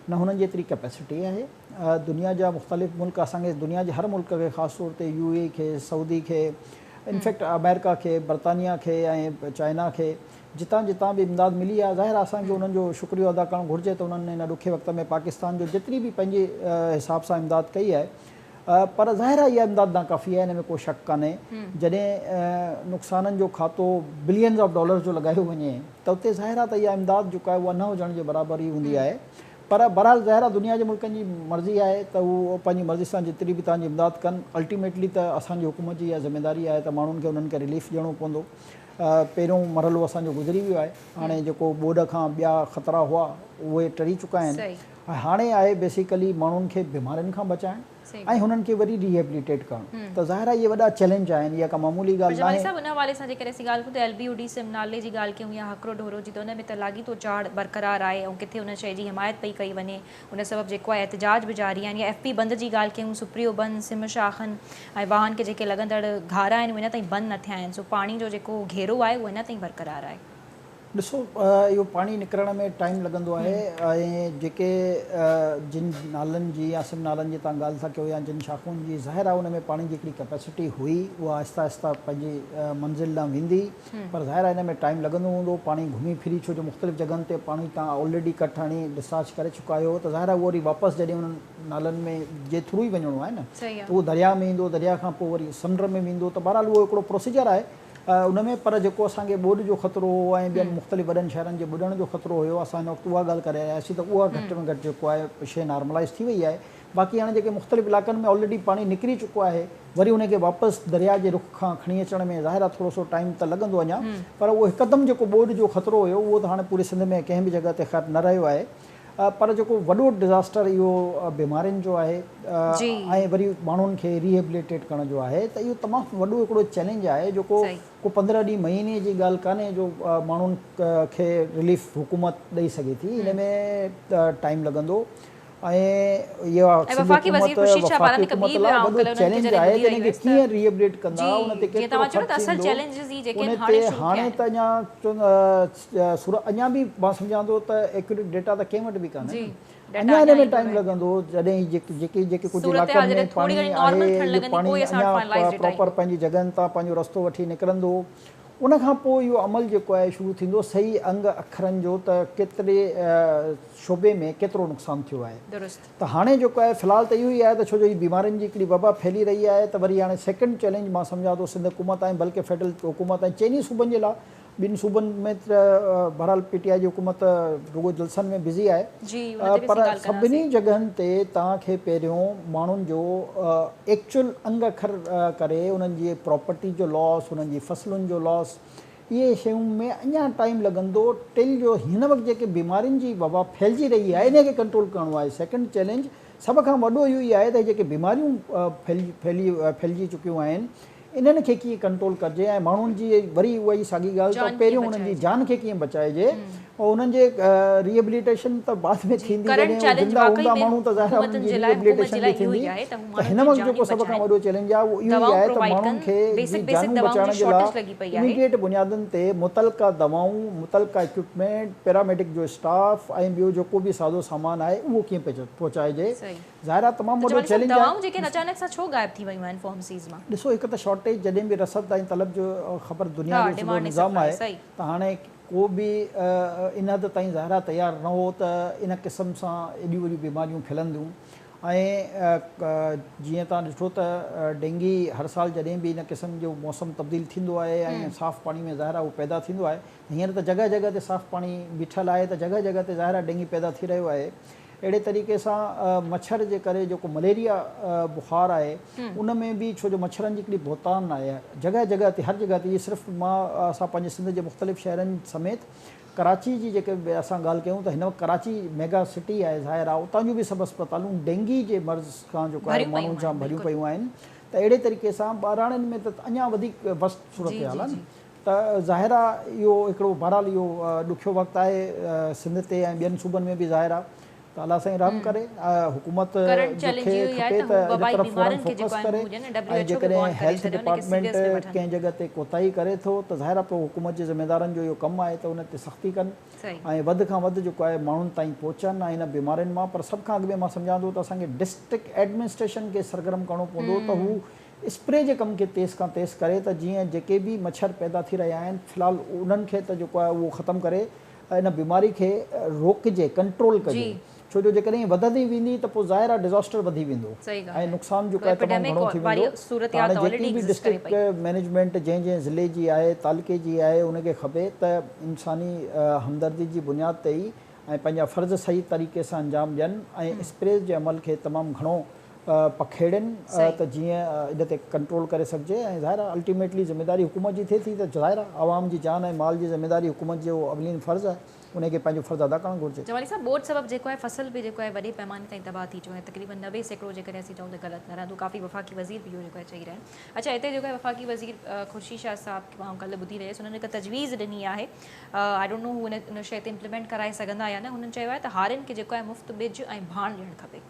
نه هنن جي ايتري ڪيپيسٽي آهي دنيا جا مختلف ملڪ اسان کي دنيا جي هر ملڪ کي خاص طور تي يو اي کي سعودي کي انفيڪٽ آمريڪا کي برطانيا کي ۽ چائنا کي جتان جتان به امداد ملي آهي ظاهر آهي اسان کي انهن جو شڪريو ادا ڪرڻ گهرجي ته انهن هن ڏکي وقت ۾ پاڪستان جو جيتري به پنهنجي حساب سان امداد ڪئي آهي پر ظاهر آهي اها امداد ناڪافي آهي ان ۾ ڪو شڪ ڪانهي. جڏهن نقصانن جو کاتو بلينز آف ڊالرز جو لڳايو وڃي ته اتي ظاهر آهي ته اها امداد جيڪا آهي اها نه هجڻ جي برابر ئي هوندي آهي. پر بهرحال ظاهر آهي دنيا جي ملڪن جي مرضي آهي ته هو پنهنجي مرضي سان جيتري به توهان جي امداد ڪن الٽيميٽلي ته اسان جي حڪومت جي اها ذميداري آهي ته ماڻهن کي انهن کي رليف ڏيڻو پوندو. پهريون مرحلو اسان جو گذري ويو آهي هاڻي جيڪو ٻوڏ کان ٻيا خطرا هئا اهي ٽري چڪا آهن ۽ هاڻي آهي بيسيڪلي ماڻهن کي بيمارين کان بچائڻ ۽ هنن کي وري ريهيبليٽيٽ ڪرڻ ته ظاهر آهي اهي وڏا چئلينج آهن اها ڪا معمولي پر ڳالهه جمالي ناهي. صاحب ان حوالي سان جيڪڏهن اسين ڳالهه ڪيون ته ايل بي او ڊي سم نالي جي ڳالهه ڪيون يا هڪرو ڍورو جي ته ان ۾ ته لاڳيتو چاڙهه برقرار آهي ۽ ڪٿي ان شيء جي حمايت پئي ڪئي وڃي ان سبب جيڪو آهي احتجاج به جاري آهن يا ايف پي بند جي ڳالهه ڪيون سپريو بند سم شاخن ۽ واهن کي جيڪي لڳندڙ گهارا آهن اهي اڃا تائين بند نه ٿيا آهن سو پاڻي جو جيڪو گهيرو آهي اهو اڃا تائين برقرار آهي. ڏسو اهو پاڻي نڪرڻ ۾ ٽائيم لڳندو آهي ۽ جيڪي جن نالن جي يا سم نالن جي تان ڳالهه ٿا ڪيو يا جن شاخن جي ظاهر آهي ان ۾ پاڻي جي هڪڙي ڪيپيسٽي هئي اها آهسته آهسته پنهنجي منزل ڏانهن ويندي پر ظاهر آهي ان ۾ ٽائيم لڳندو هوندو پاڻي گهمي ڦري ڇو جو مختلف جڳهن تي پاڻي تان آلريڊي ڪٽ هڻي ڊسچارج ڪري چڪا آهيو ته ظاهر آهي اهو وري واپس جڏهن انهن نالن ۾ جي ٿرو ئي وڃڻو آهي نه ته اهو درياء ۾ ايندو درياء کان پوء وري سمنڊ ۾ ويندو ته بهرحال اهو هڪڙو پروسيجر آهي ان ۾ پر جيڪو اسان کي ٻوڏ جو خطرو هو ۽ ٻين مختلف وڏن شهرن جي ٻڏڻ جو خطرو هيو اسان هن وقت اها ڳالهه ڪري رهيا هياسين ته اها گهٽ ۾ گهٽ جيڪو آهي شيء نارملائيز ٿي وئي آهي باقي هاڻي جيڪي مختلف علائقن ۾ آلريڊي پاڻي نڪري چڪو آهي وري ان کي واپس درياء جي رخ کان کڻي اچڻ ۾ ظاهر آهي ٿورو سو ٽائيم ته لڳندو اڃا پر اهو هڪدم جيڪو ٻوڏ جو خطرو هيو اهو ته هاڻي پوري سنڌ ۾ ڪنهن به جڳهه تي خير نه رهيو آهي پر جيڪو وڏو ڊزاسٽر اهو بيمارين جو آهي ۽ وري ماڻهن کي ريهيبليٽيٽ ڪرڻ جو آهي ته اهو تمام وڏو هڪڙو چئلينج آهي جيڪو ڪو 15 ڏينهن مهيني جي ڳالهه ڪانهي جو ماڻهن کي رليف حڪومت ڏئي سگهي ٿي ان ۾ ٽائيم لڳندو ۽ اها سنڌ حڪومت وفاقي حڪومت لاء وڏو چئلينج آهي ته ان کي ڪيئن ريهيبليٽ ڪندا ان تي ڪيترو خرچ ٿيندو ان تي هاڻي ته اڃا اڃا به مان سمجهان ٿو ته ايڪيوريٽ ڊيٽا ته ڪنهن وٽ به ڪانهي نه اڃا ان ۾ ٽائيم لڳندو جڏهن جيڪي جيڪي ڪجهه علائقن ۾ پاڻي آهي اهو پاڻي اڃا پراپر پنهنجي جڳهن تان پنهنجو رستو وٺي نڪرندو ان کان پوء اهو عمل جيڪو آهي شروع ٿيندو صحيح انگ اکرن جو ته ڪيتري شعبي ۾ ڪيترو نقصان ٿيو آهي ته هاڻي جيڪو آهي في الحال ته اهو ئي آهي ته ڇو جو هي بيمارين جي هڪڙي وبا ڦهلي رهي آهي ته وري هاڻي سيڪنڊ چئلينج مان سمجهان ٿو سنڌ حڪومت ۽ بلڪه فيڊرل حڪومت ۽ چئني صوبن جي لاء ٻن صوبن ۾ ته بهرحال پي ٽي آء جي حڪومت رڳو جلسن ۾ بزي آهي پر سڀني جڳهن تي توهان کي پهريون ماڻهن جو ايڪچوئل انگ اکر ڪري انهن جي پراپرٽي جو لاس انهن جي فصلن جو لاس اهي شيون ۾ اڃا ٽائيم لڳندو ٽل جو هن وقت جيڪي بيمارين جي وبا ڦهلجي رهي آهي انهي کي ڪنٽرول ڪرڻو آهي سيڪنڊ چئلينج سڀ کان وڏو اهو ئي آهي ته جيڪي بيماريون ڦهلجي چڪيون آهن انهن کي ڪيئن ڪنٽرول ڪجي ۽ ماڻهن جي وري اها ئي ساڳي ڳالهه ته پهريون انهن جي جان کي ڪيئن بچائجي ۽ انهن جي ريهيبليٽيشن ته بعد ۾ ٿيندي جڏهن اهي زنده هوندا ماڻهو ته ظاهر آهي انهن جي ريهيبليٽيشن به ٿيندي ته هن وقت جيڪو سڀ کان وڏو چئلينج آهي اهو اهو ئي آهي ته ماڻهن کي جي جانون بچائڻ جي لاء اميڊيٽ بنيادن تي متعلقه دوائون متعلقه اڪوپمينٽ پيراميڊڪ جو اسٽاف ۽ ٻيو جيڪو به سازو سامان آهي اهو ڪيئن پهچائجي ظاهر آهي تمام ته وڏو جمالي صاحب چئلينج آهي. دوائون جيڪي آهن اچانڪ سان ڇو غائب ٿي ويون آهن فارمسيز مان؟ ڏسو هڪ ته شارٽيج جڏهن به رسد ۽ طلب جو خبر دنيا ها جو سڌو ڊيمانڊ ۽ نظام سپلاء آهي صحيح. ته هاڻي ڪو به ان حد تائين ظاهر آهي تيار نه هو ته ان قسم سان ايڏيون وڏيون بيماريون ڦھلنديون ۽ جيئن توهان ڏٺو ته ڊينگي هر سال جڏهن به ان قسم جو موسم تبديل ٿيندو آهي ۽ صاف پاڻي ۾ ظاهر آهي اهو پيدا ٿيندو آهي هينئر ته جڳهه جڳهه تي صاف پاڻي بيٺل آهي ته جڳهه جڳهه تي ظاهر آهي ڊينگي پيدا ٿي رهيو آهي اهڙي طريقي سان مڇر جي ڪري جيڪو مليريا بخار آهي ان ۾ به ڇو جو مڇرن جي هڪڙي بهتان آهي جڳهه جڳهه تي هر جڳهه تي اهي صرف مان اسان پنهنجي سنڌ جي مختلف شهرن سميت ڪراچي جي جيڪي اسان ڳالهه ڪيون ته هن وقت ڪراچي ميگا سٽي آهي ظاهر آهي اتان جون به سڀ اسپتالون ڊينگي جي مرض کان جيڪو آهي ماڻهن سان ڀريون پيون آهن ته اهڙي طريقي سان ٻهراڙين ۾ ته اڃا وڌيڪ ورسٽ صورتحال آهي نه ته ظاهر آ اهو هڪڙو بهرحال اهو ڏکيو وقت آهي سنڌ تي ۽ ٻين صوبن ۾ به ظاهر آ ته الله سائين رحم ڪري حڪومت کي کپي ته ان طرف فورن فوڪس ڪري ۽ جيڪڏهن هيلٿ ڊپارٽمينٽ ڪنهن جڳهه تي ڪوتاهي ڪري ٿو ته ظاهر آ پوء حڪومت جي ذميدارن جو اهو ڪم آهي ته ان تي سختي ڪن ۽ وڌ کان وڌ جيڪو آهي ماڻهن تائين پهچن ۽ ان بيمارين مان پر سڀ کان اڳ ۾ مان سمجهان ٿو ته اسان کي ڊسٽرڪٽ ايڊمنسٽريشن کي سرگرم ڪرڻو پوندو ته هو اسپري جي ڪم کي تيز کان تيز ڪري ته جيئن جيڪي به مڇر پيدا ٿي رهيا آهن في الحال انهن کي ته جيڪو آهي اهو ختم ڪري ان بيماري کي روڪجي ڪنٽرول ڪجي ڇو جو جيڪڏهن هي وڌندي ويندي ته پوء ظاهر آهي ڊزاسٽر وڌي ويندو ۽ نقصان جيڪو آهي تمام گهڻو ٿي ويندو ته هاڻي جيڪي به ڊسٽرڪٽ مئنيجمينٽ جنهن جنهن ضلعي جي آهي تعلقي جي آهي ان کي کپي ته انساني همدردي جي بنياد تي ئي ۽ پنهنجا فرض صحيح طريقي سان انجام ڏين ۽ اسپريز جي عمل کي تمام گهڻو پکيڙين ته جيئن ان تي ڪنٽرول ڪري سگهجي ۽ ظاهر آهي الٽيميٽلي ذميداري حڪومت جي ٿئي ٿي ته ظاهر آهي عوام جي جان ۽ مال جي ذميداري حڪومت جو اولين فرض آهي انهي کي پنهنجو فرض ادا ڪرڻ گهرجي. جمالي صاحب ٻوڏ سبب جيڪو آهي فصل به جيڪو آهي وڏي پئماني تائين تباهه ٿي چڪو آهي تقريبن 90% جيڪڏهن اسين چئون ته غلط نه رهندو ڪافي وفاقي وزير به اهو جيڪو آهي چئي رهيا آهن اڇا هتي جيڪو آهي وفاقي وزير خورشيد شاهه صاحب کي آئون ڪلهه ٻڌي رهي هيس انهن هڪ تجويز ڏني آهي I don't know هو ان شيء تي امپليمينٽ ڪرائي سگهندا يا نه هنن چيو آهي ته هارين کي جيڪو آهي مفت ٻج ۽ ڀاڻ ڏيڻ کپي.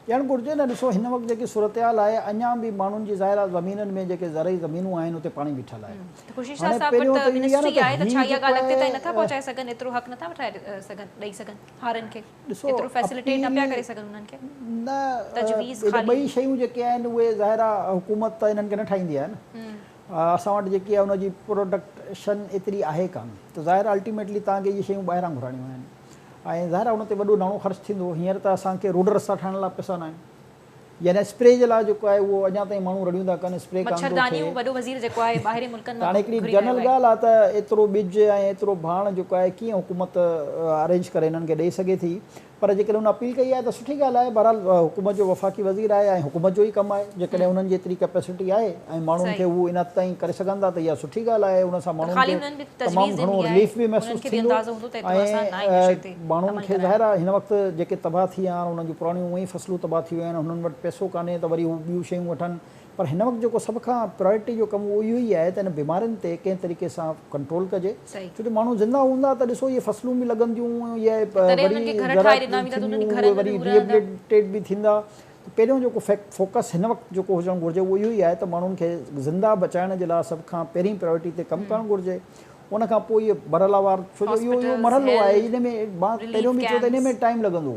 ڏيڻ گهرجي نه ڏسو هن وقت جيڪي صورتحال آهي اڃان به ماڻهن جي ظاهر آهي زمينن ۾ جيڪي زرعي زمينون آهن اتي پاڻي بيٺل آهي ته خورشيد شاهه صاحب وٽ ته منسٽري آهي ته ڇا اها ڳالهه اڳتي تائين نٿا پهچائي سگهن ايترو حق نٿا وٺائي سگهن ڏئي سگهن هارين کي ايترو فيسليٽيٽ نه پيا ڪري سگهن انهن کي نه تجويز خالي ٻئي شيون جيڪي آهن اهي ظاهر آهي حڪومت ته انهن کي نه ٺاهيندي آهي نه اسان وٽ جيڪي آهي ان جي پروڊڪشن ايتري آهي ڪانه ته ظاهر آهي الٽيميٽلي توهان کي اهي شيون ٻاهران گهرائڻيون آهن ۽ ظاهر آهي ان تي وڏو ناڻو خرچ ٿيندو. هينئر ته اسان کي روڊ رستا ٺاهڻ لاء پئسا ناهن. يعني اسپري جي لاء جيڪو آهي اهو اڃا تائين ماڻهو رڙيون ٿا ڪن اسپري ڪانه ٿو ٿئي. مڇردانيون وڏو وزير جيڪو آهي ٻاهرين ملڪن مان هاڻي هڪڙي جنرل ڳالهه آهي ته ايترو ٻج ۽ ايترو ڀاڻ جيڪو آهي ڪيئن حڪومت ارينج ڪري انهن کي ڏئي سگهي ٿي. پر جيڪڏهن هن اپيل ڪئي آهي ته سٺي ڳالهه آهي. بهرحال حڪومت جو وفاقي وزير آهي ۽ حڪومت جو ئي ڪم آهي. جيڪڏهن انهن جي ايتري ڪيپيسٽي آهي ۽ ماڻهن کي هو ان حد تائين ڪري سگهن ٿا ته اها سٺي ڳالهه آهي. ان سان ماڻهن کي تمام گهڻو رليف به محسوس ٿيندو ۽ ماڻهن کي ظاهر آهي هن وقت جيڪي تباهه ٿي ويا آهن انهن جون پراڻيون اونئن ئي فصلون تباهه ٿي ويون آهن هنن وٽ پئسو ڪانهي ته وري هو ٻيون شيون وٺن پر هن وقت جيڪو سڀ کان پرائرٽي جو ڪم اهو اهو ئي آهي ته هن بيمارين تي ڪنهن طريقي سان ڪنٽرول ڪجي ڇو جو ماڻهو زنده هوندا ته ڏسو اهي فصلون به لڳنديون اهي وري زراعت ٿينديون اهي وري ريهبليٽيٽ به ٿيندا ته پهريون جيڪو فوڪس هن وقت جيڪو هجڻ گهرجي اهو اهو ئي آهي ته ماڻهن کي زنده بچائڻ جي لاء سڀ کان پهرين پرائرٽي تي ڪم ڪرڻ گهرجي ان کان پوء اهي مرحلاوار ڇو جو اهو اهو مرحلو آهي ان ۾ مان پهريون به چيو ته ان ۾ ٽائيم لڳندو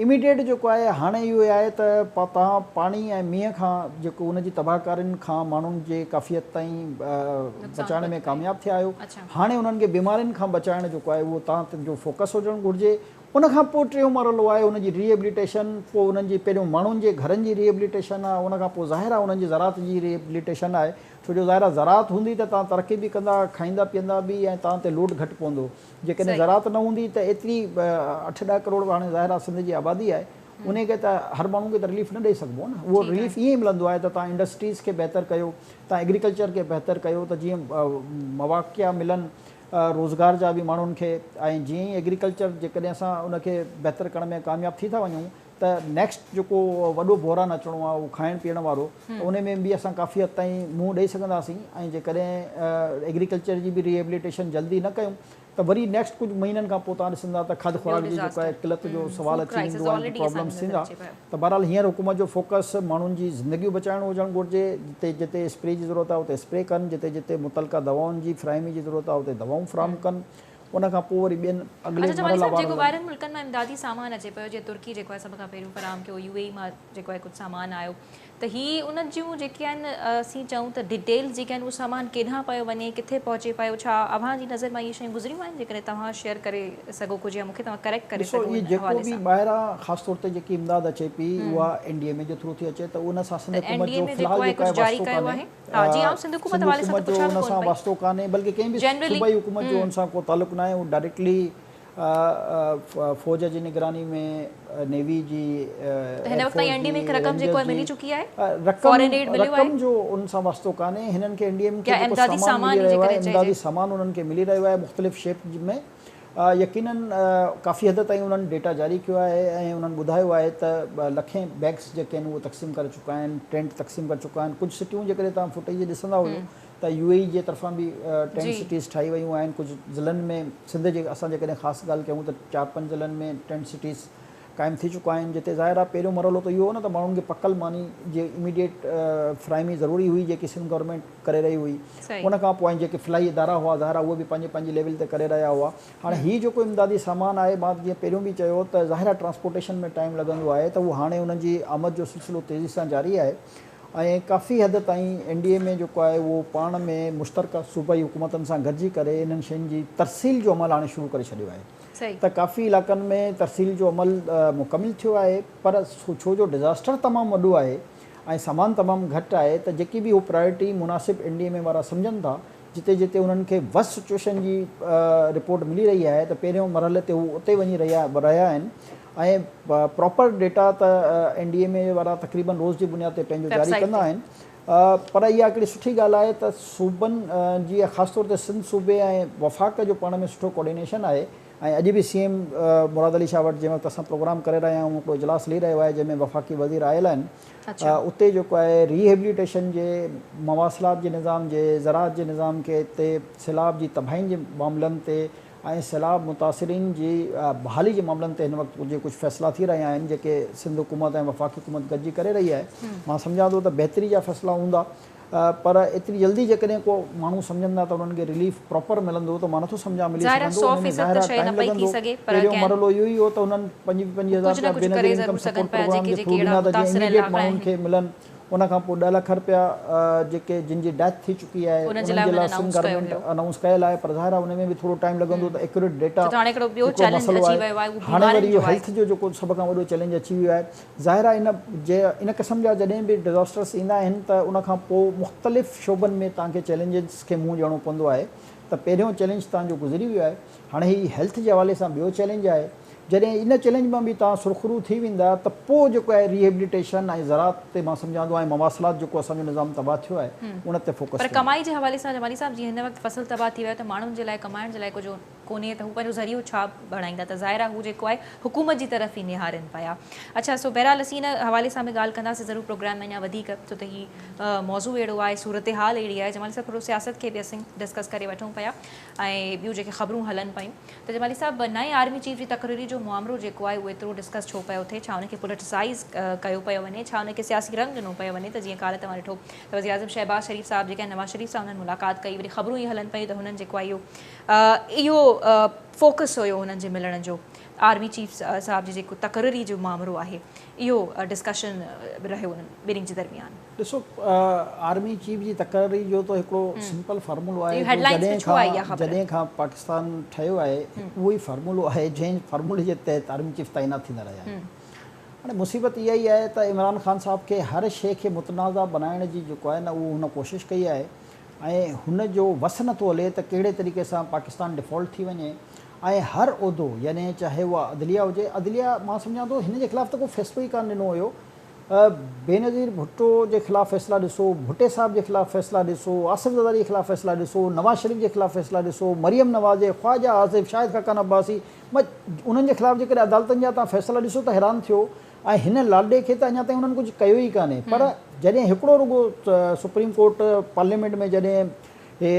اميڊيٽ جيڪو آهي هاڻي اهو آهي ته توهان پاڻي ۽ مينهن کان جيڪو ان جي تباهڪارين کان ماڻهن جي ڪافي حد تائين بچائڻ ۾ ڪامياب ٿيا آهيو هاڻي انهن کي بيمارين کان بچائڻ جيڪو آهي اهو توهان جو فوڪس هجڻ گهرجي ان کان پوء ٽيون مرحلو آهي ان جي ري ايبليٽيشن، پوء انهن جي پهريون ماڻهن جي گهرن جي ري ايبليٽيشن آهي، ان کان پوء ظاهر آهي انهن جي زراعت جي ري ايبليٽيشن آهي، ڇو جو ظاهر آهي زراعت هوندي ته توهان ترقي به ڪندا، کائيندا پيئندا به ۽ توهان تي لوڊ گهٽ پوندو. جيڪڏهن زراعت نه هوندي ته ايتري اٺ ڏهه ڪروڙ هاڻي ظاهر آهي سنڌ جي آبادي آهي، انهي کي ته هر ماڻهو کي ته رليف نه ڏئي سگهبو نه، اهو رليف ائين ئي ملندو آهي ته توهان انڊسٽريز کي بهتر ڪيو، توهان ايگريڪلچر کي بهتر ڪيو ته جيئن مواقعا ملن روزگار جا به ماڻهن کي ۽ جيئن ئي ايگريڪلچر جيڪڏهن اسان ان کي بهتر ڪرڻ ۾ ڪامياب ٿي ٿا وڃون ته نيڪسٽ جيڪو وڏو بحران اچڻو آهي اهو کائڻ پيئڻ وارو ته ان ۾ به اسان ڪافي حد تائين منهن ڏئي سگهنداسين ۽ جيڪڏهن ايگريڪلچر جي به ريهيبليٽيشن جلدي نه ڪيون ته وري نيڪسٽ ڪجهه مهينن کان پوء توهان ڏسندا ته کاڌ خوراڪ جي جيڪو آهي قلت جو سوال اچي ويندو ۽ پرابلمس ٿيندا ته بهرحال هينئر حڪومت جو فوڪس ماڻهن جي زندگيون بچائڻ هجڻ گهرجي، جتي جتي اسپري جي ضرورت آهي اتي اسپري ڪن، جتي جتي متعلقه دوائن جي فراهمي جي ضرورت آهي اتي دوائون فراهم ڪن، ان کان پوء وري ٻين اڳلي اڇا جمالي مرحلا صاحب وار جيڪو هلن. ٻاهرن ملڪن مان امدادي سامان اچي پيو جيئن ترڪي جيڪو آهي سڀ کان پهريون فراهم ڪيو يو اي اي مان جيڪو آهي ڪجهه سامان آيو ته هي انهن جون جيڪي آهن اسين چئون ته ڊيٽيلز جيڪي آهن اهو سامان ڪيڏانهن پيو وڃي ڪٿي پهچي پيو ڇا اوهان جي نظر مان اهي شيون گذريون آهن جيڪڏهن توهان شيئر ڪري سگهو ڪجهه يا مون کي توهان ڪريڪٽ ڪري ڏسو سگهو اهي ان جيڪو حوالي به سان. ٻاهران خاص طور تي جيڪي امداد اچي پئي اها اين ڊي ايم اي جي ٿرو ٿي اچي ته ان سان سنڌ ته اين حڪومت ڊي جو ايم اي في جيڪو الحال آهي جيڪو آهي ڪجهه جاري واسطو ڪيو ڪانهي آهي ها جي آئون سنڌ حڪومت سنڌ حوالي سان ته حڪومت جو پڇان به ان ڪونه سان پئي واسطو ڪانهي بلڪه ڪنهن به جنرلي صوبائي حڪومت جو ان سان ڪو تعلق ناهي هو ڊائريڪٽلي فوج جي نگراني ۾ نيوي جي ته هن ايئر وقت تائين فورس اين ڊي جي ايم اي کي رقم جيڪو رينجرز آهي جي ملي چڪي آهي رقم فارين ايڊ مليو آهي رقم جو ان سان واسطو ڪانهي هنن کي اين ڊي ايم کي يا جيڪو امدادي سامان سامان ملي ئي رهيو آهي جيڪڏهن امدادي چئجي. سامان انهن کي ملي رهيو آهي مختلف شيپ ۾ يقينن ڪافي حد تائين انهن ڊيٽا جاري ڪيو آهي ۽ انهن ٻڌايو آهي ته لکين بيگس جيڪي آهن اهي تقسيم ڪري چڪا آهن ٽينٽ تقسيم ڪري چڪا آهن ڪجهه سٽيون جيڪڏهن توهان فوٽيج ڏسندا هجو ته يو اي اي جي طرفان به ٽينٽ سٽيز ٺاهي ويون آهن ڪجهه ضلعن ۾ سنڌ جي اسان جيڪڏهن خاص ڳالهه ڪيون ته چار پنج ضلعن ۾ ٽينٽ سٽيز قائم ٿي چڪا آهن جتي ظاهر آهي پهريون مرحلو ته اهو هو نه ته ماڻهن کي پڪل ماني جي اميڊيٽ فراهمي ضروري هئي جيڪي سنڌ گورنمينٽ ڪري رهي هئي ان کان پوء ۽ جيڪي فلاحي ادارا هئا ظاهر آهي اهي به پنهنجي پنهنجي ليول تي ڪري رهيا هئا هاڻي هي جيڪو امدادي سامان آهي مان جيئن پهريون به چيو ته ظاهر آهي ٽرانسپورٽيشن ۾ ٽائيم لڳندو آهي ته اهو هاڻي انهن جي آمد جو سلسلو تيزي سان جاري آهي ۽ ڪافي حد تائين اين ڊي ايم اي جيڪو آهي اهو پاڻ ۾ مشترڪه صوبائي حڪومتن سان گڏجي ڪري انهن شين جي ترسيل جو عمل هاڻي شروع ڪري ڇڏيو آهي ته ڪافي علائقن ۾ ترسيل جو عمل مڪمل ٿيو آهي پر ڇو جو ڊزاسٽر تمام وڏو آهي ۽ سامان تمام گهٽ آهي ته جيڪي به هو پرائرٽي مناسب اين ڊي ايم اي وارا سمجهن ٿا جتي جتي انهن کي ورس سچوئيشن جي رپورٽ ملي رهي آهي ته پهريون مرحلي تي هو اتي وڃي رهيا رهيا آهن ۽ پراپر ڊيٽا ته اين ڊي ايم اي وارا تقريبن روز جي بنياد تي پنهنجو جاري ڪندا آهن پر اها هڪڙي سٺي ڳالهه آهي ته صوبن جي خاص طور تي سنڌ صوبي ۽ وفاق جو پاڻ ۾ سٺو ڪوآرڊينيشن آهي ۽ اڄ به سي ايم مراد علي شاهه وٽ جنهن وقت اسان پروگرام ڪري رهيا آهيون هڪڙو اجلاس هلي رهيو آهي جنهن ۾ وفاقي وزير آيل آهن اتي جيڪو آهي ريهيبليٽيشن جي مواصلات جي نظام جي زراعت جي نظام کي تي سيلاب جي تباهين جي معاملن تي ۽ سيلاب متاثرين جي بحالي جي معاملن تي هن وقت جي ڪجهه فيصلا ٿي رهيا آهن جيڪي سنڌ حڪومت ۽ وفاقي حڪومت گڏجي ڪري رهي آهي مان سمجهان ٿو ته بهتري جا فيصلا هوندا پر ايتري جلدي جيڪڏهن ڪو ماڻهو سمجهندا ته انهن کي رليف پراپر ملندو ته مان نٿو سمجهان ملي سگهندو ان ۾ ظاهر آهي ٽائيم لڳندو. پهريون مرحلو اهو ئي هو ته انهن پنجويهه پنجويهه هزار رپيا بينظير انڪم سپورٽ پروگرام جي ٿرو ڏنا ته جيئن اميڊيٽ ماڻهن کي ملن ان کان پوء ڏهه لک رپيا جيڪي جن جي ڊيٿ ٿي چڪي آهي انهن جي لاء سنڌ گورنمينٽ انائونس ڪيل آهي پر ظاهر آهي ان ۾ به ٿورو ٽائيم لڳندو ته ايڪيوريٽ ڊيٽا هڪڙو مسئلو آهي هاڻي وري اهو هيلٿ جو جيڪو سڀ کان وڏو چئلينج اچي ويو آهي ظاهر آهي ان جي ان قسم جا جڏهن به ڊزاسٽرس ايندا آهن ته ان کان پوء مختلف شعبن ۾ توهان کي چئلينجز کي منهن ڏيڻو پوندو آهي ته پهريون چئلينج توهان جو گذري ويو آهي هاڻي هي هيلٿ جي حوالي سان ٻيو چئلينج آهي جڏهن ان چئلينج مان به توهان سرخرو ٿي ويندا ته پوء جيڪو آهي ريهيبليٽيشن ۽ زراعت تي مان سمجهان ٿو ۽ مواصلات جيڪو اسان جو نظام تباهه ٿيو آهي ان تي فوڪس پر ٿيندو. ڪمائي جي حوالي سان جمالي صاحب جيئن هن وقت فصل تباهه ٿي ويو ته ماڻهن جي لاء ڪمائڻ جي لاء ڪجهه ڪونهي ته هو پنهنجو ذريعو ڇا بڻائيندا ته ظاهر آهي هو جيڪو آهي حڪومت جي طرف ئي نهارين پيا. اڇا سو بهرحال اسين ان حوالي سان به ڳالهه ڪنداسين ضرور پروگرام ۾ اڃا وڌيڪ ڇو ته هي موضوع اهڙو آهي صورتحال اهڙي آهي جمالي صاحب ٿورو سياست کي به اسين ڊسڪس ڪري وٺون پيا ۽ ٻيون جيڪي خبرون هلن پيون ته جمالي صاحب نئين آرمي چيف جي تقرري جو معامرو جيڪو آهي اهو ايترو ڊسڪس ڇو پيو ٿئي ڇا ان کي پوليٽسائيز ڪيو پيو وڃي ڇا ان کي سياسي رنگ ڏنو پيو وڃي ته جيئن ڪالهه توهان ڏٺو ته وزيراعظم شهباز شريف صاحب جيڪي نواز شريف سان انهن ملاقات ڪئي وري خبرون اهي هلن پيون ته هنن جيڪو آهي اهو اهو فوڪس هيو هنن جي ملڻ جو آرمي چيف صاحب جي جيڪو تقرري جو مامرو آهي اهو ڊسڪشن رهيو انهن ٻنهي جي درميان. ڏسو آرمي چيف جي تقرري جو ته هڪڙو سمپل فارمولو آهي جو جڏهن کان پاڪستان ٺهيو آهي اهو ئي فارمولو آهي جنهن فارمولي جي تحت آرمي چيف تعينات ٿيندا رهيا آهن. هاڻي مصيبت اها ئي آهي ته عمران خان صاحب کي هر شيء کي متنازع بنائڻ جي جيڪو آهي نه اهو هن ڪوشش ڪئي آهي. ۽ هن جو وس نه ٿو هلي ته ڪهڙي طريقي سان پاڪستان ڊيفالٽ ٿي وڃي ۽ هر عهدو يعني چاهي اها عدليه هجي عدليه مان سمجهان ٿو هن جي خلاف ته ڪو فيصلو ئي ڪانه ڏنو هيو بينظير ڀٽو جي خلاف فيصلا ڏسو ڀٽي صاحب جي خلاف فيصلا ڏسو آصف زرداري جي خلاف فيصلا ڏسو نواز شريف جي خلاف فيصلا ڏسو مريم نواز جي خواجه آصف شاهد خاقان عباسي انهن جي خلاف جيڪڏهن عدالتن جا توهان فيصلا ڏسو ته حيران ٿيو ۽ هن لاڏي کي ته اڃا تائين انهن ڪجهه ڪيو ئي ڪانهي پر جڏهن هڪڙو رڳو سپريم ڪورٽ پارليامينٽ ۾ جڏهن هي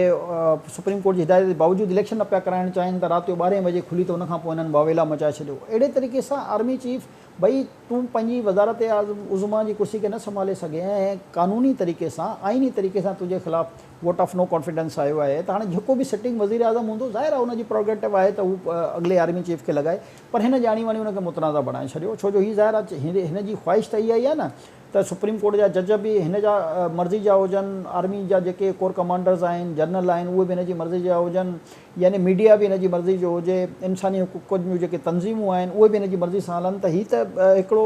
سپريم ڪورٽ جي هدايت جي باوجود اليڪشن نه پيا ڪرائڻ چاهين ته رات جو ٻارهين بجي کلي ته ان کان پوء هنن واويلا مچائي ڇڏيو اهڙي طريقي سان آرمي چيف ڀئي تون پنهنجي وزارت عظميٰ جي ڪرسي کي نه سنڀالي سگهين ۽ قانوني طريقي سان آئيني طريقي سان تنهنجي خلاف ووٽ آف نو ڪانفيڊنس آيو آهي ته هاڻي جيڪو به سٽنگ وزيراعظم هوندو ظاهر آهي ان جي پروگريٽو آهي ته هو اڳلي آرمي چيف کي لڳائي پر هن ڄاڻي واڻي ان کي متنازع بڻائي ڇڏيو ڇو جو هي ظاهر آهي هن جي خواهش ته اها ئي آهي نه ته سپريم ڪورٽ جا جج به هن جا مرضي جا هجن آرمي جا جيڪي ڪور ڪمانڊرز آهن جنرل آهن اهي به هن جي مرضي جا هجن يعني ميڊيا به هن جي مرضي جو هجي انساني حقوقن جون جيڪي تنظيمون آهن اهي به هن جي مرضي سان هلن ته هي ته هڪڙو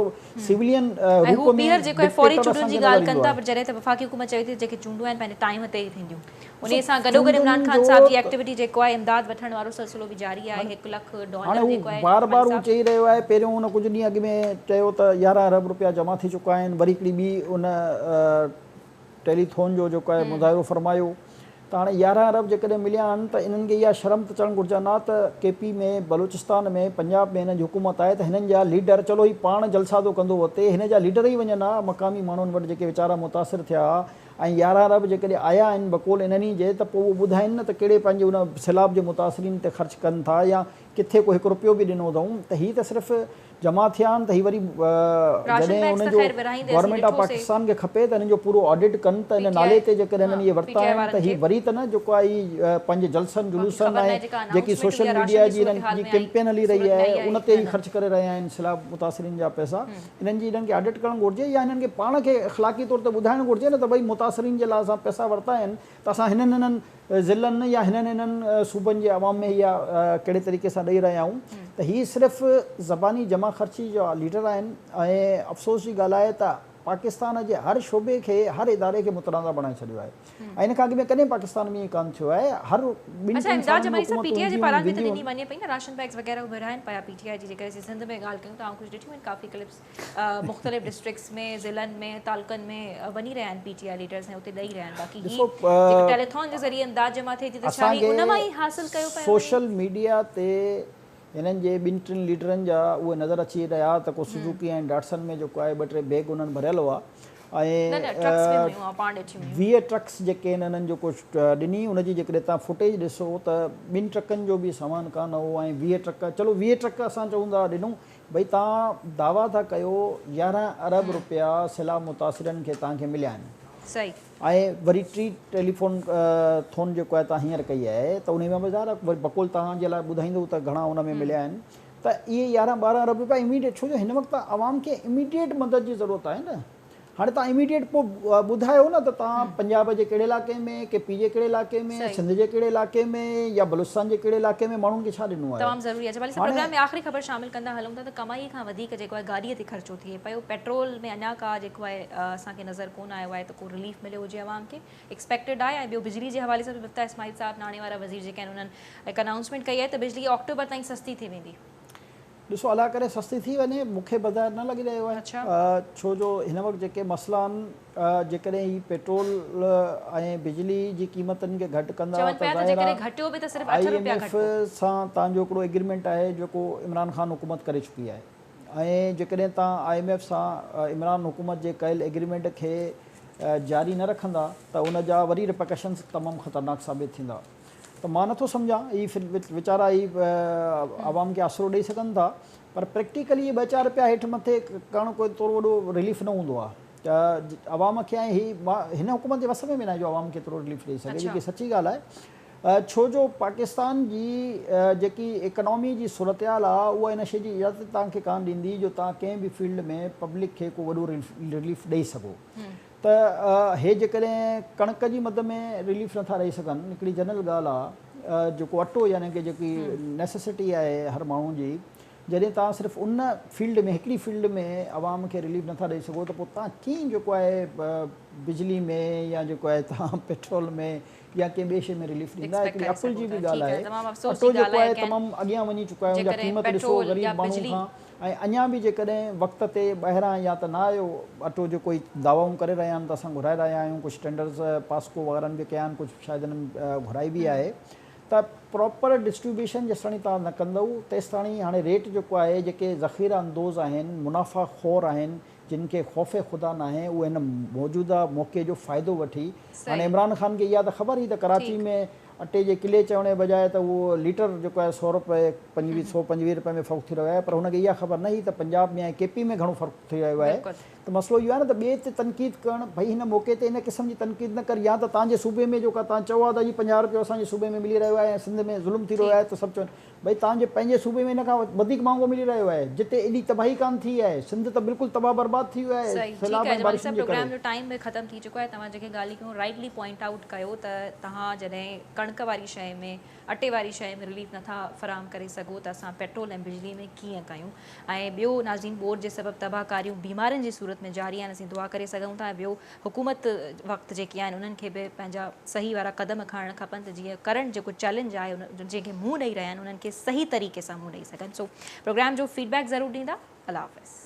سويلين ۽ هو روپ ۾ ٻيهر جيڪو آهي فوري ڊڪٽيٽر چونڊن اسان جي کي ڳالهه نظر ڪن ايندو ٿا آهي. پر جڏهن ته وفاقي حڪومت چوي ٿي ته جيڪي چونڊون آهن پنهنجي ٽائيم تي ئي ٿينديون انهي ڏسو سان گڏوگڏ چونڊن عمران خان جو صاحب جي ته ايڪٽيوٽي جيڪو آهي امداد وٺڻ وارو سلسلو به جاري آهي هاڻي هڪ لک هاڻي ڊالر هو جيڪو آهي بار جمالي بار هو صاحب چئي رهيو آهي پهريون هن ڪجهه ڏينهن اڳ ۾ چيو ته 11 ارب روپيا جمع ٿي چڪا آهن وري هڪڙي ٻي ان ٽيليٿون جو جيڪو آهي مظاهرو فرمايو ته هاڻي 11 ارب جيڪڏهن مليا آهن ته انهن کي اها شرم ته اچڻ گهرجن ها ته ڪي پي ۾ بلوچستان ۾ پنجاب ۾ هنن جي حڪومت آهي ته هنن جا ليڊر چلو هي پاڻ جلسا ٿو ڪندو وتي هن جا ليڊر ئي وڃن ها مقامي ماڻهن وٽ جيڪي ويچارا متاثر ٿيا ها ۽ 11 ارب جيڪڏهن آيا آهن بقول انهن ئي جي ته پوء اهو ٻڌائين نه ته ڪهڙي پنهنجي ان سيلاب جي متاثرين تي خرچ ڪن ٿا يا ڪٿي ڪو هڪ رپيو به ڏنو اٿئون ته هي ته صرف جمع ٿيا آهن ته هي وري راشن جڏهن بيگس ان ته جو خير ورهائيندي اسين گورنمينٽ آف ڏٺوسي پاڪستان کي کپي ته انهن جو پورو آڊٽ ڪن ته پي ان ٽي نالي آء تي جيڪڏهن ها انهن اهي پي ورتا ٽي آء آهن ته وارن هي کي وري ته نه جيڪو آهي هي پنهنجي جلسن باقي جلوسن خبر ۽ ناهي جيڪا جيڪي انائونسمينٽ هئي سوشل يا راشن ميڊيا جي جي انهن صورتحال جي ۾ آئي ڪيمپين هلي رهي صورت ۾ آهي آئي آهي ان تي نه ئي نه خرچ ڪري رهيا آهن سيلاب متاثرين جا پئسا انهن جي انهن کي آڊٽ ڪرڻ گهرجي يا انهن کي پاڻ کي اخلاقي طور تي ٻڌائڻ گهرجي نه ته ڀئي متاثرين جي لاء اسان پئسا ورتا آهن ته اسان هنن هنن ضلعن يا هنن هنن صوبن جي عوام ۾ اها ڪهڙي طريقي سان ڏئي رهيا آهيون ته هي صرف زباني جمع خرچي جا ليڊر آهن ۽ افسوس جي ڳالهه آهي ته پاڪستان جي هر شعبي کي هر اداري کي متنازع بڻائي ڇڏيو آهي ۽ ان کان اڳ ۾ ڪڏهن پاڪستان ۾ ائين ڪانه ٿيو آهي هر ٻن اڇا ٽن امداد سالن ۾ جمالي صاحب پي حڪومتون ٽي آء جي اينديون پاران به ته وينديون ڏني وڃي پئي نه راشن بيگز وغيره ورهائن پيا پي ٽي آء جي جيڪڏهن اسين سنڌ ۾ ڳالهه ڪيون ته آئون ڪجهه ڏٺيون آهن ڪافي ڪلپس مختلف ڊسٽرڪٽس ۾ ضلعن ۾ تعلقن ۾ وڃي رهيا آهن پي ٽي آء ليڊرز ۽ اتي ڏئي رهيا آهن باقي هي ڏسو جيڪو ٽيليٿون جي ذريعي امداد جمع ٿئي ٿي ته ڇا اسان هي کي ان مان ئي حاصل ڪيو پيو وڃي؟ سوشل ميڊيا تي هنن جي ٻن ٽن ليڊرن جا اهي نظر اچي رهيا ته ڪو سوزوڪي ۽ ڊاٽسن ۾ جيڪو آهي ٻه ٽي بيگ انهن ڀريل هئا ۽ نه نه ٽرڪس ۾ هيون آئون پاڻ ڏٺيون هيون. 20 ٽرڪس جيڪي آهن انهن جو ڪجهه ڏني ان جي جيڪڏهن توهان فوٽيج ڏسو ته ٻن ٽرڪن جو به سامان ڪانه هو ۽ 20 ٽرڪ چلو 20 ٽرڪ اسان چئون ٿا ڏنو ڀئي توهان دعويٰ ٿا ڪيو 11 ارب روپيا سيلاب متاثرن کي توهان کي مليا آهن. صحيح. ۽ وري ٽي ٽيليفون ٿون جيڪو آهي توهان هينئر ڪئي آهي ته انهي ۾ به ظاهر آهي وري بقول توهان جي لاء ٻڌائيندو ته گهڻا ان ۾ مليا آهن ته اهي 11 12 ارب روپيا اميڊيٽ ڇو جو هن وقت عوام کي اميڊيٽ مدد جي ضرورت آهي نه هاڻي توهان اميڊيٽ پوء ٻڌايو نه ته توهان پنجاب جي ڪهڙي علائقي ۾ ڪي پي جي ڪهڙي علائقي ۾ سنڌ جي ڪهڙي علائقي ۾ يا بلوچستان جي ڪهڙي علائقي ۾ ماڻهن کي ڇا ڏنو آهي. تمام ضروري آهي جمالي صاحب پروگرام ۾ آخري خبر شامل ڪندا هلون ٿا ته ڪمائي کان وڌيڪ جيڪو آهي گاڏي تي خرچو ٿئي پيو پيٽرول ۾ اڃا ڪا جيڪو آهي اسان کي نظر ڪونه آيو آهي ته ڪو رليف مليو هجي عوام کي ايڪسپيڪٽيڊ آهي ۽ ٻيو بجلي جي حوالي سان به مفتاح اسماعيل صاحب ناڻي وارا وزير جيڪي آهن انهن هڪ انائونسمينٽ ڪئي آهي ته بجلي آڪٽوبر تائين سستي ٿي ويندي. ڏسو الله ڪري سستي ٿي وڃي مون کي بظاهر نه لڳي رهيو آهي ڇو جو هن وقت جيڪي مسئلا آهن جيڪڏهن هي پيٽرول ۽ بجلي جي قيمتن کي گهٽ ڪندا ته ظاهر آهي I M F سان توهان جو هڪڙو ايگريمينٽ آهي جيڪو عمران خان حڪومت ڪري چڪي آهي ۽ جيڪڏهن توهان I M F سان عمران حڪومت جي ڪيل ايگريمينٽ کي جاري نه رکندا ته ان جا وري ريپرڪشنز تمام خطرناڪ ثابت ٿيندا. ته مان نٿو سمجهان هي ويچارا هي عوام کي آسرو ڏئي سگهن ٿا پر پريڪٽيڪلي هي ٻه چار رپيا هيٺ مٿي ڪرڻ ڪوئي ايترو وڏو رليف نه هوندو آهي ته عوام کي ۽ هي هن حڪومت جي وس ۾ به ناهي جو عوام کي ايترو رليف ڏئي سگهي جيڪي سچي ڳالهه آهي ڇو جو پاڪستان جي جيڪي اڪانامي جي صورتحال آهي اها ان شيء جي اجازت توهان کي ڪانه ڏيندي جو توهان ڪنهن به فيلڊ ۾ پبلڪ کي ڪو وڏو رليف ڏئي سگهو. ته هي جيڪڏهن ڪڻڪ جي مد ۾ رليف نٿا ڏئي سگهن، هڪڙي جنرل ڳالهه آ جيڪو اٽو يعني ڪي جيڪي نيسيسٽي آهي هر ماڻهو جي، جڏهن توهان صرف ان فيلڊ ۾ هڪڙي فيلڊ ۾ عوام کي رليف نٿا ڏئي سگهو ته پوء توهان ڪيئن جيڪو آهي بجلي ۾ يا جيڪو آهي توهان پيٽرول ۾ يا ڪنهن ٻي شيء ۾ رليف ڏيندا. هڪڙي عقل جي به ڳالهه آهي. اٽو جيڪو آهي تمام اڳيان وڃي چڪو آهي ان جا قيمت ڏسو غريب ماڻهو کان ۽ اڃا به جيڪڏهن وقت تي ٻاهران يا ته نه آيو اٽو جيڪو هي دعوائون ڪري رهيا آهن ته اسان گهرائي رهيا آهيون ڪجهه ٽينڊرز پاسڪو وغيرن به ڪيا آهن ڪجهه شايد انهن گهرائي به آهي ته پراپر ڊسٽريبيوشن جيستاڻي توهان نه ڪندؤ تيستاڻي هاڻي ريٽ جيڪو آهي جيڪي ذخيره اندوز آهن منافع خور آهن جن کي خوف خدا ناهي اهي هن موجوده موقعي جو فائدو وٺي هاڻي عمران خان کي اها ته خبر هئي ته ڪراچي ۾ اٽي جي ڪلي چوڻ جي بجاء ته اهو ليٽر جيڪو آهي سو روپئي پنجويهه 125 روپئي ۾ فروخت ٿي رهيو آهي پر هن کي اها خبر نه هئي ته پنجاب ۾ ۽ ڪي پي ۾ گهڻو فرق ٿي رهيو آهي ته مسئلو اهو آهي نه ته ٻئي تي تنقيد ڪرڻ ڀئي هن موقعي تي ان قسم جي تنقيد نه ڪر يا ته توهان جي صوبي ۾ جيڪو توهان چئو ها ته جي 50 روپيو اسان جي صوبي ۾ ملي رهيو آهي ۽ سنڌ ۾ ظلم ٿي رهيو آهي ته سڀ چون ڀئي توهان جي پنهنجي صوبي ۾ ان کان وڌيڪ مهانگو ملي رهيو آهي جتي ايڏي تباهي ڪانه ٿي آهي سنڌ ته بلڪل تباهه برباد ٿي ويو آهي صحيح ٺيڪ سيلاب آهي ۽ جمالي بارشن صاحب جي ڪري. پروگرام جو ٽائيم به ختم ٿي چڪو آهي توهان جيڪي ڳالهيون ڪيون رائٽلي پوائنٽ آئوٽ ڪيو ته توهان جڏهن ڪڻڪ واري شيء ۾ اٽي واري شيء ۾ رليف نٿا فراهم ڪري سگهو ته اسان پيٽرول ۽ بجلي ۾ ڪيئن ڪيون ۽ ٻيو ناظرين ٻوڏ جي سبب تباهه ڪاريون بيمارين جي صورت ۾ جاري آهن اسين دعا ڪري سگهون ٿا ۽ ٻيو حڪومت وقت جيڪي آهن انهن کي به پنهنجا صحيح وارا قدم کڻڻ کپن ته جيئن ڪرنٽ جيڪو چئلينج آهي ان جنهن کي منهن ڏئي رهيا آهن انهن کي صحيح طريقي سان منهن ڏئي سگهن سو پروگرام جو فيڊ بيڪ ضرور ڏيندا الله حافظ.